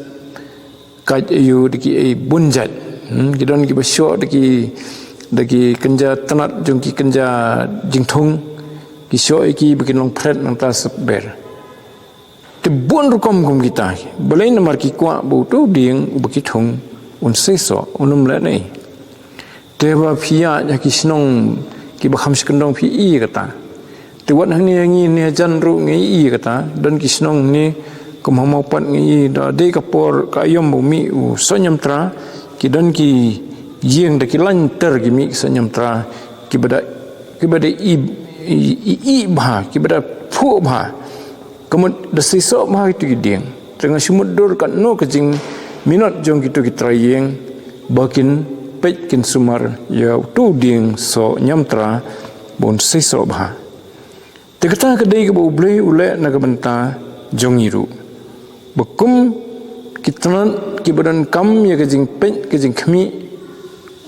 kait aïu, da ki ei bun jait. Hmm, ki don kiba shoh da ki, da ki kynja tnat jong ki kynja jingthung. Ki shoh ïa ki ba kin long phret nangta sep ber. Te bun rukom kum kita. Balei? Namar ki kwah ba uto u dieng uba ki thung un seisoh, un ym leh ei. Te ba phi ïaid ha ki shnong kiba kham shkyndaw phi ïohi ïa kata. Te wat hangne ha ngi ne hajan ruh ngi ïohi ïa kata. Don ki shnong ne kum ha Mawpat ngi ïohi da dei ka por ka aïom ba u mih u soh ñiamtra, ki don ki ïing da ki lain ter ki mih ki soh ñiamtra, kiba da, kiba da i, i, i, i bha, kiba da phuh bha. Ka mut da seisoh bha kito ki dieng. Te nga shu mutdur katno ka jingminot jong kito ki trai ïing ba kin peit kin sumar ïa uto u dieng soh ñiamtra ba un seisoh bha. Te kata ka dei kaba U Blei u leh na ka bynta jong ngi ruh. Ba kum ki tnat kiba donkam ïa ka jingpeit ka jingkhmih,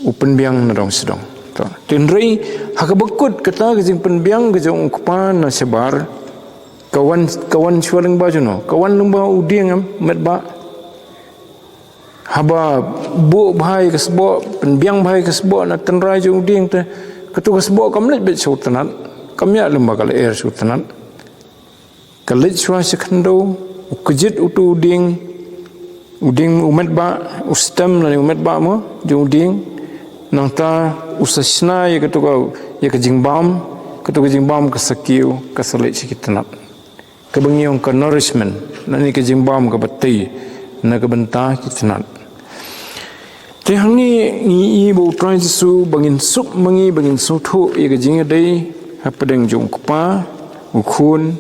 u pynbiang na dong sha dong. To, hynrei ha kaba kut kata ka jingpynbiang ka jong u Kpa na shabar, ka wan, ka wan shuwa lyngba juno, ka wan lyngba u dieng em, met ba. Haba buh bha ïa ka sboh, pynbiang bha ïa ka sboh na tynrai jong u dieng te, kato ka sboh kam leit beit sha u tnat, kam ïaid lyngba ka lyer sha u tnat. Ka leit shuwa sha khyndew, u kjit uto u dieng, u dieng u met ba, u stem lane u met ba mo jong u dieng. Nangta u sa shna ïa kato ka, ïa ka jingbam, kato ka jingbam ka sa kiew, ka sa leit sha ki tnat. Kaba ngi ong ka nourishment, lane ka jingbam kaba tei na ka bynta ki tnat. Te hangne ngi ïohi ba U Trai Jisu, ba ngin suk ma ngi, ba ngin sngewthuh ïa ka jingïadei hapdeng jong u Kpa, u Khun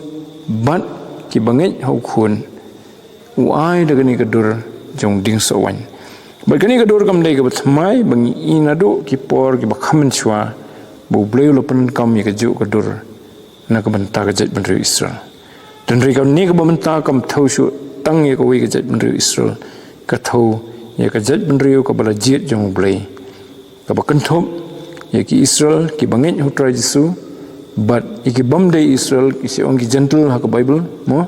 bad kiba ngeit ha u Khun, u ai da kane ka dur jong u dieng soh waiñ. Bad kane ka dur kam dei kaba thymmai, ba ngi ïohi naduh ki por kiba kham mynshuwa ba U Blei u la pyndonkam ïa kajuh ka dur na ka bynta ka jaitbynriew Israel. Hynrei kane kaba mynta kam thew shuh tang ïa kawei ka jaitbynriew Israel, ka thew ïa ka jaitbynriew kaba la jied jong U Blei, kaba kynthup ïa ki Israel kiba ngeit ha U Trai Jisu bad ïa ki bym dei Israel, ki shu ong ki Gentile ha ka Baibl mo,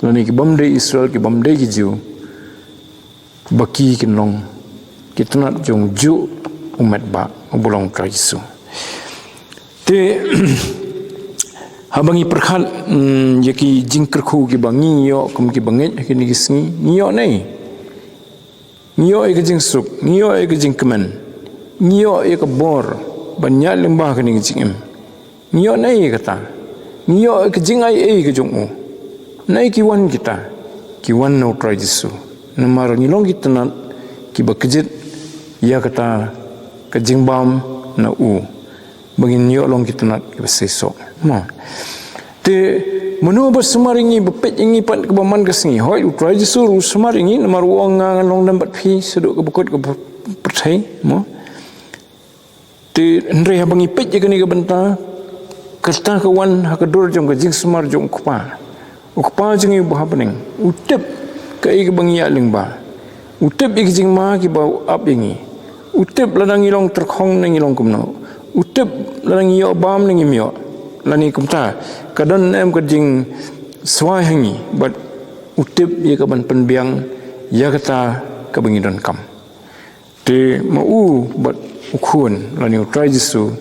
lane ki bym dei Israel, ki bym dei ki Jiw. Ba ki kin long ki tnat jong u juh u met ba uba long U Trai Jisu. Te haba ngi pyrkhat, mm, ïa ki jingkyrkhu kiba ngi ïoh kum kiba ngeit ha kine ki sngi, ngi ïoh naei? Ngi ïoh ïa ka jingsuk, ngi ïoh ïa ka jingkmen, ngi ïoh ïa ka bor ban ïaid lyngba kane ka jingim. Ngi ïoh naei ïa kata? Ngi ïoh ka jingai ei ka jong u. Naei ki wan kita? Ki wan na u Trai Jisu. Namar ngi long ki tnat kiba kjit ïa kata ka jingbam na u, ba ngin ïoh long ki tnat kiba seisoh. Mo. Te mano ba sumar ïa ngi, ba peit ïa ngi pat kaba man ka sngi? Hooid, u Trai Jisu ruh u sumar ïa ngi, namar u ong, nga ngan long lem bad phi shaduh kaba kut ka pyrthei. Mo. Te hynrei haba ngi peit ïa kane ka bynta, kata ka wan ha ka dur jong ka jingsumar jong u Kpa. U Kpa jong ngi uba ha bneng u tip kaei kaba ngi ïaid lyngba. U tip ïa ki jingma kiba u ap ïa ngi. U tip lada ngi long tyrkhong ne ngi long kumno. U tip lada ngi ïoh bam ne ngim ïoh. Lane kumta, ka don em ka jingswai ha ngi, bad u tip ïa kaban pynbiang ïa kata kaba ngi donkam. Te ma u bad u Khun lane u Trai Jisu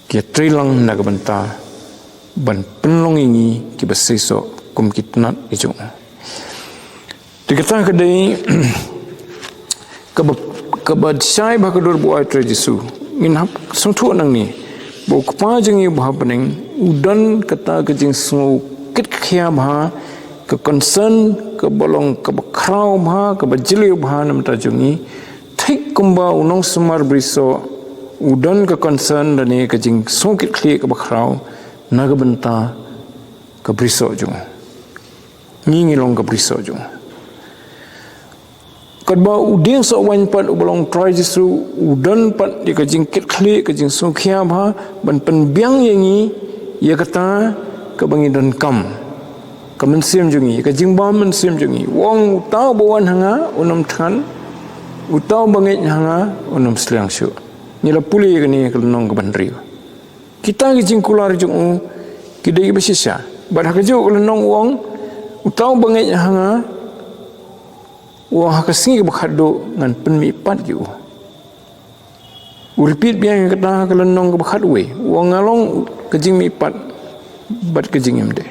ki ïatrei lang na ka bynta ban pynlong ïa ngi kiba seisoh kum ki tnat ki jong u. Te kata ka dei kaba, kaba shai bha ka dur ba u ai u Trai Jisu. Ngin hap sngewthuh nangne ba u Kpa jong ngi uba ha bneng u don kata ka jingsngew kit khia bha, ka concern kaba long kaba khraw bha, kaba jylliew bha na ka bynta jong ngi. Thik kumba u nongsumar brisoh u don ka concern lane ka jingsngewkitkhlieh kaba khraw na ka bynta ka brisoh jong u. Ngi ngi long ka brisoh jong u. Katba u dieng soh waiñ pat uba long u Trai Jisu u don pat ïa ka jingkitkhlieh, ka jingsngewkhia bha ban pynbiang ïa ngi ïa kata kaba ngi donkam. Ka mynsiem jong ngi, ka jingbam mynsiem jong ngi. U ong, uta uba wan ha nga un ym thngan, uta uba ngeit ha nga un ym sliang shuh. Ngi la pule ïa kane ka lynnong kaba hynriew. Kita ki jingkular jong u ki dei kiba shisha. Bad ha kajuh ka lynnong u ong, uta uba ngeit ha nga, u ong, ha ka sngi kaba khatduh ngan pynmihpat ïa u. U repeat biang ïa kata ha ka lynnong kaba khatwei, u ong, nga long ka jingmihpat bad ka jingim de.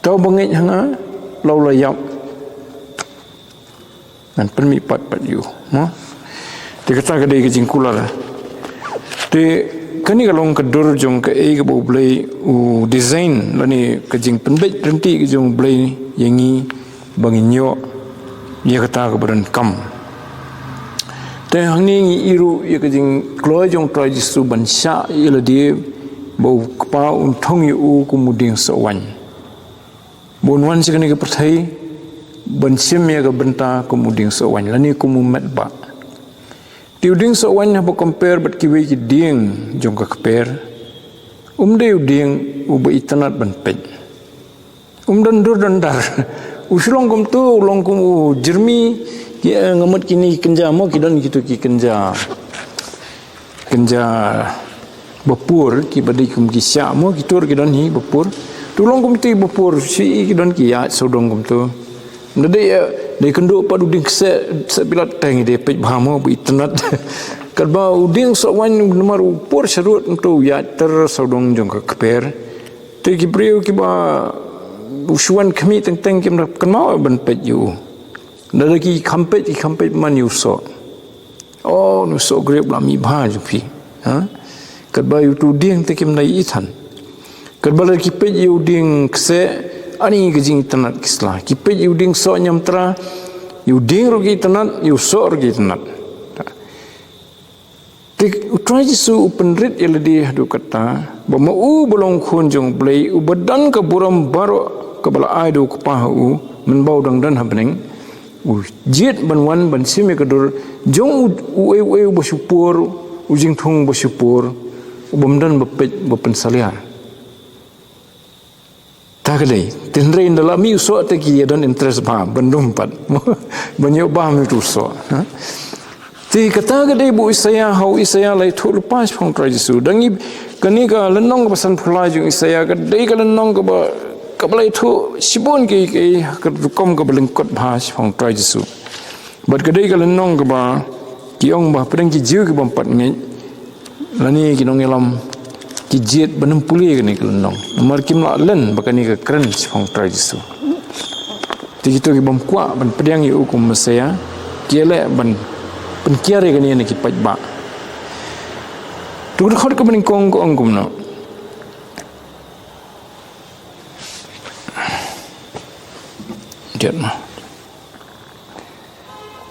Uta uba ngeit ha nga, la u la ïap, ngan pynmihpat pat ïa u, mo. Te kata ka dei ka jingkular. Te kane ka long ka dur jong kaei kaba U Blei u design lane ka jingpynbeit pynrem ka jong U Blei ïa ngi ba ngin ïoh ïa kata kaba donkam. Te hangne ngi ïohi ruh ïa ka jingkloi jong u Trai Jisu ban shah ïa lade ba u Kpa un thung ïa u kum u dieng soh waiñ. Ba un wan sha kane ka pyrthei ban shim ïa ka bynta kum u dieng soh waiñ lane kum u metbah. Te u dieng soh waiñ haba compare bad kiwei ki dieng jong ka kper, um dei u dieng uba itynnad ban peit. Um don dur don dar. U shu long kumto, u long kum u jyrmi, ki, eh, nga mut kine ki kynja mo, ki don kito ki kynja. Kynja bapur, kiba dei kum ki shiah mo, ki tur ki don hi bapur. Te u long kumto bapur, shi ki don ki ïaid sawdong kumto. Nda dei, eh, dei kynduh pat u dieng kseh, kseh bilat teng dei peit bha mo, ba itynnad. Katba u dieng soh waiñ namar u por sharud kumto u ïaid ter sawdong jong ka kper. Te ki briew kiba u shu wan khmih teng teng kim da kynmaw ban peit ïa u. Lada ki kham peit, ki kham peit man ïa u soh. Oh, u soh grep la mih bha jong phi. Ha? Katba ïa uto u dieng te kim da ïohi than. Katba lada ki peit ïa u dieng kseh, ani ka jingitynnad ki sla. Ki peit ïa u dieng soh ñiamtra, ïa u dieng ruh ki itynnad, ïa u soh ruh ki itynnad. Te u Trai Jisu u pynrit ïa lade haduh katta, ba ma u ba long khun jong U Blei, uba don ka burom baroh kaba la ai da u Kpa ha u, mynba u dang don ha bneng, u jied ban wan ban shim ïa ka dur jong u, uei uei uba shu por, u jingthung ba shu por, u bym don ba peit ba pynsalia. Ta ka dei, te hynrei ynda la mih u soh te ki ïa don interest bha ban dum pat. Ban ïoh bam ïa uto u soh. Ha? Te kata ka dei ba u Isaïah, ha u Isaïah la ïathuh lypa shaphang u Trai Jisu. Dang ïa kane ka lynnong kaba sanphew lai jong u Isaïah ka dei ka lynnong kaba, kaba la ïathuh shibun kiei kiei ha ka rukom kaba lyngkot bha shaphang u Trai Jisu. Bad ka dei ka lynnong kaba ki ong ba hapdeng ki Jiw ki bym pat ngeit lane ki nongïalam ki jied ban ym pule kane ka lynnong. Namar kim lah len ba kane ka kren shaphang u Trai Jisu. Te kito ki bym kwah ban pdiang ïa u kum Messiah, ki ïaleh ban pynkiar ïa kane na ki paidbah. Te ka dkhot kaba nyngkong ka ong kumno.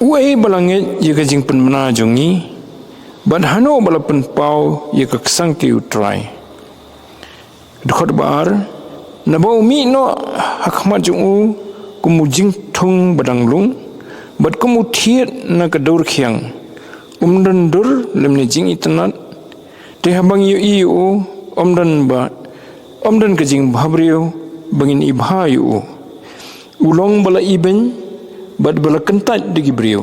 Uei ba la ngeit ïa ka jingpynbna jong ngi, bad hano ba la pynpaw ïa ka ksangti U Trai? Dkhot ba ar, naba u mih noh ha khmat jong u kum u jingthung ba dang lung, bad kum u thied na ka dur khiang, um don dur lymne jingitynnat, te haba ngi ïohi ïa u, um don ba, um don ka jingbhabriew ba ngin ibha ïa u. U long ba la ibeiñ, bad ba la kyntait da ki briew.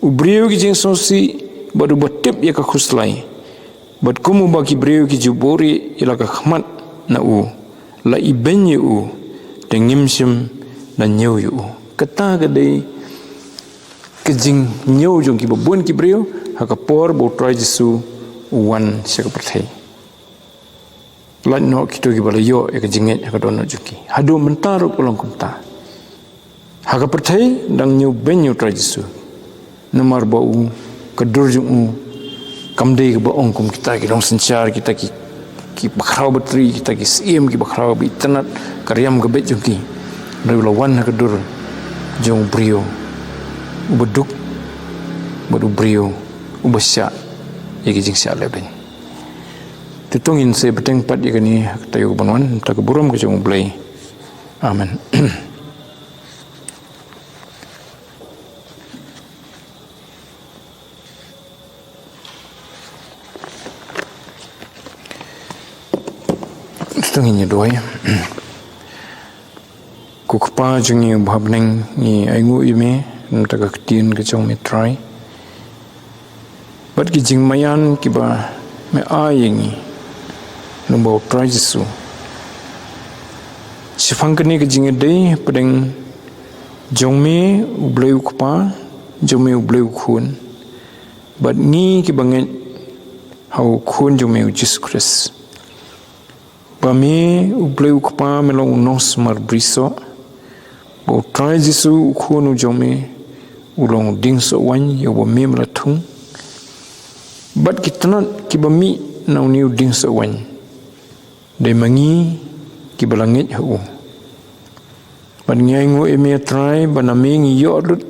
U briew ki jingsngewsih, bad uba tip ïa ka khuslai. Bad kum uba ki briew ki ju buhrieh ïa la ka khmat na u, la ibeiñ ïa u, te ngim shym la ñiew ïa u. Kata ka dei ka jingñiew jong kiba bun ki briew, ha ka por ba U Trai Jisu u wan sha ka pyrthei. Lait noh kito kiba la ïoh ïa ka jingngeit ha ka dohnud jong ki. Haduh mynta ruh ka long kumta. Ha ka pyrthei dang ñiew beiñ ïa U Trai Jisu. Namar ba u, ka dur jong u kam dei kaba ong kum kita ki nongsynshar, kita ki, ki bakhraw batri, kita ki syiem ki bakhraw ba itynnat ka riam ka beit jong ki. Hynrei u la wan ha ka dur jong u briew uba duk, bad u briew uba shah ïa ki jingshah lehbeiñ. Te to ngin sa bteng pat ïa kane ha ka taïew kaban wan, ha ka burom ka jong U Blei. Amen. To ngin ïa duwai. Ko Kpa jong ngi uba ha bneng, ngi ainguh ïa me na ka bynta ka ktien ka jong me Trai. Bad ki jingmaïan kiba me ai ïa ngi lyngba U Trai Jisu. Shaphang kane ka jingïadei hapdeng jong me U Blei U Kpa, jong me U Blei U Khun, bad ngi kiba ngeit ha U Khun jong me U Jisu Khrist. Ba me U Blei U Kpa me long u nongsumar brisoh. Ba U Trai Jisu U Khun u jong me u long u dieng soh waiñ ïa uba me me la thung. Bad ki tnat kiba mih na une u dieng soh waiñ, dei ma ngi kiba la ngeit ha u. Bad ngi ainguh ïa me Trai ba na me ngi ïoh lut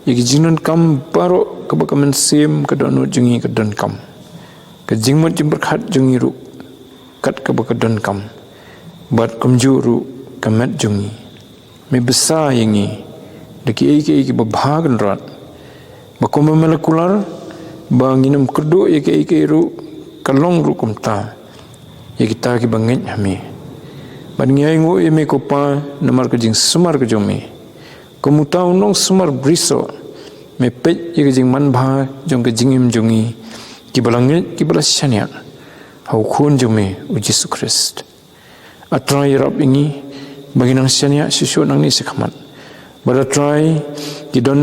ïa ki jingdonkam baroh kaba ka mynsiem ka dohnud jong ngi ka donkam. Ka jingmut jingpyrkhat jong ngi ruh kat kaba ka donkam. Bad kumjuh ruh ka met jong ngi. Me bsa ïa ngi da kiei kiei kiba bha kynrad. Ba kumba me la kular ba ngin ym kyrduh ïa kiei kiei ruh, ka long ruh kumta ïa kita kiba ngeit ha me. Bad ngi ainguh ïa me ko Pa namar ka jingsumar ka jong me. Kum uta u nongsumar brisoh, me peit ïa ka jingmanbha jong ka jingim jong ngi kiba la ngeit, kiba la shaniah ha U Khun jong me U Jisu Khrist. A Trai, ïarap ïa ngi ba ngin nang shaniah shuh shuh nangne shakhmat. Bad A Trai, ki don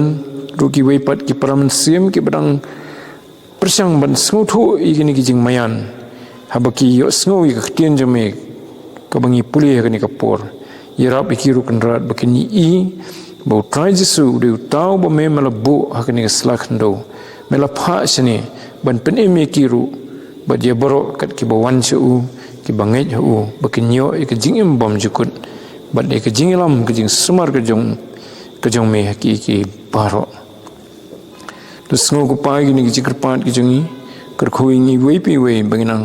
ruh kiwei pat ki para mynsiem kiba dang pyrshang ban sngewthuh ïa kine ki jingmaïan haba ki ïohsngew ïa ka ktien jong me kaba ngi pule ha kane ka por. Ïarap ïa ki ruh Kynrad ba kin ïohi ba U Trai Jisu u dei uta uba me me la buh ha kane ka sla khyndew, me la phah shane ban pynim ïa ki ruh bad ïa baroh kat kiba wan sha u, kiba ngeit ha u, ba kin ïoh ïa ka jingim bymjukut bad ïa ka jingïalam, ka jingsumar ka jong, ka jong me ha kiei kiei baroh. To sngew ko Pa ïa kine ki jingkyrpad ki jong ngi, kyrkhu ïa ngi iwei pa iwei ba ngin nang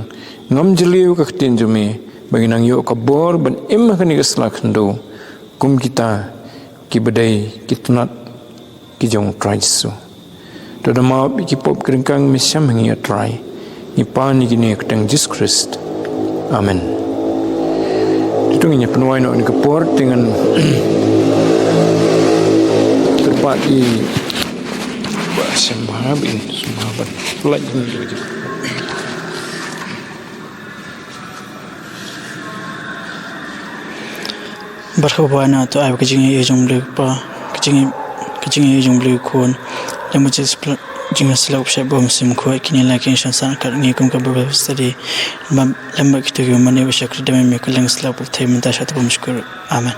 ngam jylliew ïa ka ktien jong me, ba ngin nang ïoh ka bor ban im ha kane ka sla khyndew kum kita kiba dei ki tnat ki jong U Trai Jisu. To da map ïa ki pop ki ryngkang, me shem ha ngi A Trai. Ngi pan ïa kine ha ka kyrteng Jisu Khrist. Amen. To ngin ïa pynwai noh ïa ka por, te ngan kyrpad ïa ba shem ba bin shem ba ban pynlait ïa ka jingkyrpad. Bad haba na to ai ka jingïeit jong U Blei Kpa, ka jingïeit, ka jingïeit jong U Blei Khun, lem bad ka jingïasyllok ba sha ba mynsiem khot, kine la kin shan san kat ngi kum ka Bible study. Lem bad kito kiba mane ba sha kyrdan me ka leng syllok ba pyrthei mynta sha to bym shukor. Amen.